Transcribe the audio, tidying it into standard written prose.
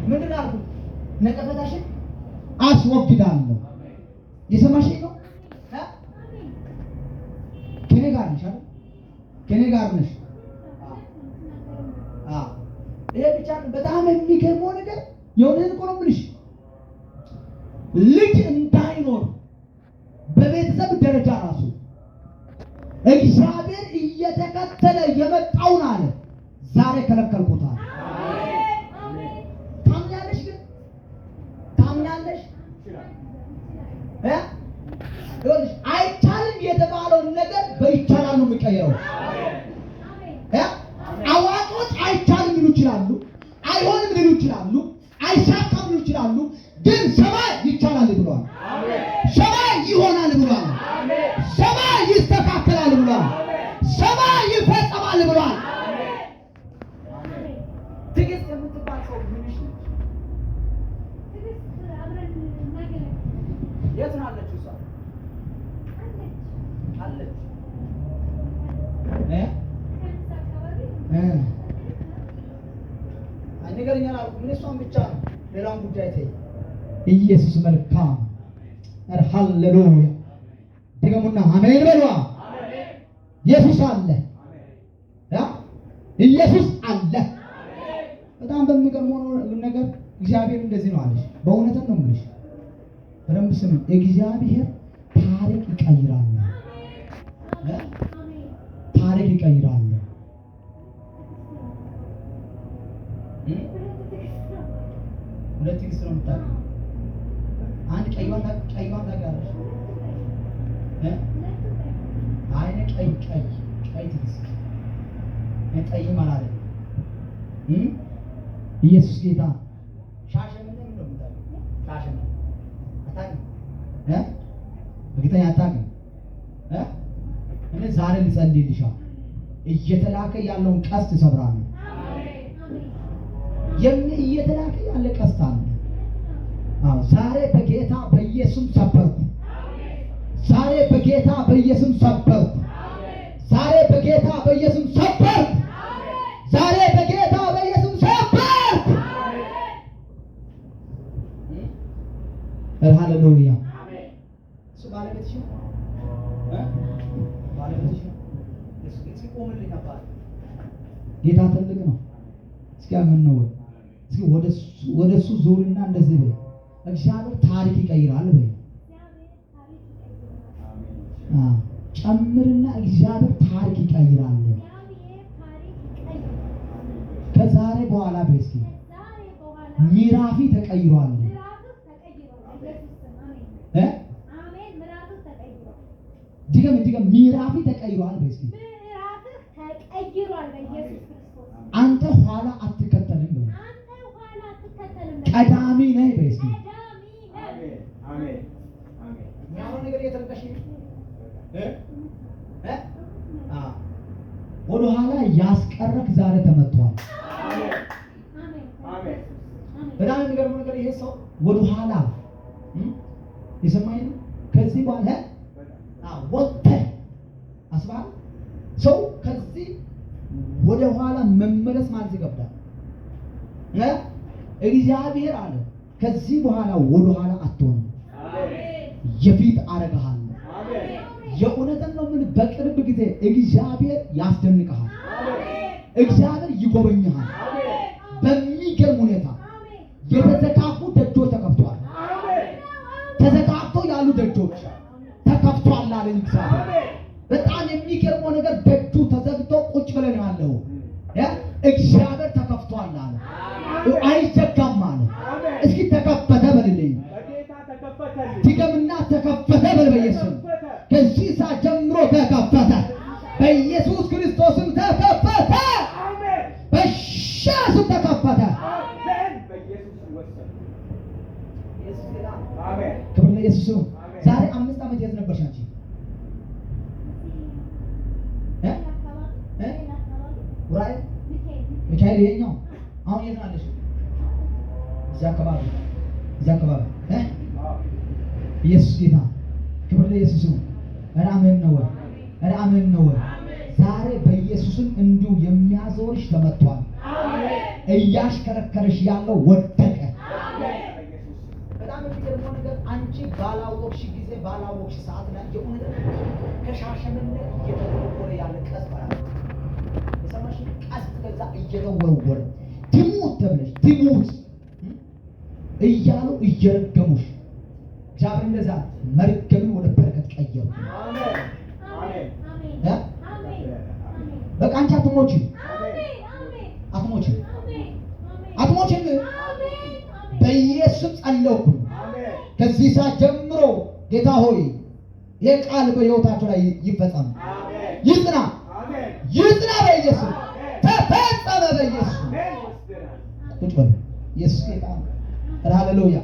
ምንድን ነው አልኩት? ነቀፌታሽን አስወግዳለሁ። የሰማሽኝ ነው? እ? ከኔ ጋር ነሽ አይደል? ከኔ ጋር ነሽ። አዎ። ይሄ ብቻ ነው። በጣም የሚገርመው ነገር የእውነቴን እኮ ነው የምልሽ፣ ልጅ እንዳይኖር በቤተሰብ ደረጃ ራሱ እግዚአብሔር እየተከተለ የመጣውን አለ ዛሬ ከለከልኩታል። ታምኛለሽ? ግን ታምኛለሽ? እ? ይኸውልሽ አይቻልም የተባለውን ነገር በይቻላል ነው የሚቀየረው። እ? አዋቂዎች አይቻልም ሊሉ ይችላሉ፣ አይሆንም ሊሉ ይችላሉ፣ አይሳካም ሊሉ ይችላሉ። ግን ሰማይ ይቻላል ብሏል። ሰማይ ይሆናል ብሏል። ሰማይ ይስተካከላል ብሏል። ሰማይ ይፈጸማል ብሏል። ትዕግስት የምትባል ሰው ምንሽ ነች? የት ነው አለችው? እሷ አለች እ እ አይ ንገረኝ አላልኩም። እኔ እሷን ብቻ ነው፣ ሌላውን ጉዳይ ተይ። ኢየሱስ መልካም። ኧረ ሃሌሉያ! ድገሙና አሜን በሏ። ኢየሱስ አለ፣ ያ ኢየሱስ አለ። በጣም በሚገርመው ነገር እግዚአብሔር እንደዚህ ነው አለሽ። በእውነትም ነው የምልሽ፣ በደንብ ስሚ። እግዚአብሔር ታሪክ ይቀይራል፣ እ? ታሪክ ይቀይራል። እ? ሁለት ትዕግስት ነው የምታውቂው። አንድ ቀይዋን ቀይዋን ታውቂያለሽ? እ? አይ እኔ ቀይ ቀይ ቀይ ትዕግስት እኔ ጠይም አላለም። እ? ኢየሱስ ጌታ። ሻሸመኔ ምን ነው የምታውቂው? ሻሸመኔ አታውቂም? እ? እርግጠኛ አታውቂም? እ? እኔ ዛሬ ልጸልይልሻለሁ። እየተላከ ያለውን ቀስት እሰብራለሁ። እየተላከ ያለ ቀስት አለ። አዎ ዛሬ በጌታ በኢየሱስም ሰበርኩ። ዛሬ በጌታ በኢየሱስም ሰበርኩ። ዛሬ በጌታ በኢየሱስም ሰበርኩ። ዛሬ በጌታ በኢየሱስም ሰበርኩ። ኧረ ሃሌሉያ! እሱ ባለቤትሽ ነው እ? ባለቤትሽ ነው። እስኪ ቆምልኝ አባት። ጌታ ትልቅ ነው። እስኪ አሜን ነው ወይ? እስኪ ወደ እሱ ዙርና እንደዚህ በይ፣ እግዚአብሔር ታሪክ ይቀይራል በይ። አዎ ጨምርና እግዚአብሔር ታሪክ ይቀይራል። ከዛሬ በኋላ በይ እስኪ ምዕራፊ ተቀይሯል እ? ድገም ድገም፣ ምዕራፊ ተቀይሯል በይ እስኪ። አንተ ኋላ አትከተልም በይ፣ ቀዳሚ ነህ በይ እስኪ። የሚያምረው ነገር እየተረዳሽ ነው እ? እ? አዎ ወደኋላ ያስቀረክ ዛሬ ተመቷል። በጣም የሚገርመው ነገር ይሄ ሰው ወደኋላ የሰማኝ ነው። ከዚህ በኋላ ወጥተህ አስበሃል። ሰው ከዚህ ወደኋላ መመለስ ማለት ይከብዳል። እ? እግዚአብሔር አለ ከዚህ በኋላ ወደኋላ አትሆንም፣ የፊት አረግሃለሁ። የእውነትን ነው ምን በቅርብ ጊዜ እግዚአብሔር ያስደንቅሃል። እግዚአብሔር ይጎበኝሃል በሚገርም ሁኔታ። የተዘጋጉ ደጆች ተከፍተዋል። ተዘጋግተው ያሉ ደጆች ተከፍቷል አለኝ እግዚአብሔር። በጣም የሚገርመው ነገር ደጁ ተዘግቶ ቁጭ ብለን ያለው እ? እግዚአብሔር ተከፍቷል አለ። አይዘጋም አለ። እስኪ ተከፈተ በልልኝ። ድገምና ተከፈተ በል በኢየሱስ። ከዚህ ሰዓት ጀምሮ ተከፈተ። በኢየሱስ ክርስቶስም ተከፈተ። በኢየሱስም ተከፈተ። ክብር ለኢየሱስ ይሁን። ዛሬ 5 ዓመት የት ነበርሽ አንቺ? እ? እ? ኡራኤል ሚካኤል ይሄኛው አሁን የት ነው ያለሽው? እዚያ አካባቢ እዚያ አካባቢ እ? ኢየሱስ ጌታ። ክብር ለኢየሱስ ይሁን። ኧረ አሜን ነው ወይ? ኧረ አሜን ነው ወይ? ዛሬ በኢየሱስም እንዲሁ የሚያዞርሽ ተመቷል። እያሽከረከረሽ ያለው ወደቀ። ባላወቅሽ ጊዜ፣ ባላወቅሽ ሰዓት ላይ የእውነት ከሻሸመኔ እየተወረወረ ያለ ቀስት አለ። የሰማሽ? ቀስት ከዛ እየተወረወረ ትሙት ተብለሽ፣ ትሙት እያሉ እየረገሙሽ፣ እግዚአብሔር እንደዛ መርገምን ወደ በረከት ቀየሩ። እ? በቃ አንቺ አትሞችም፣ አትሞችም፣ አትሞችም። በኢየሱስ ጸለይኩ። ከዚህ ሰዓት ጀምሮ ጌታ ሆይ፣ ይህ ቃል በሕይወታቸው ላይ ይፈጸም፣ ይጽና፣ ይጽና። በኢየሱስ ተፈጸመ። በኢየሱስ። ቁጭ በሉ። ኢየሱስ ጌታ ነው። ኧረ ሃሌሉያ።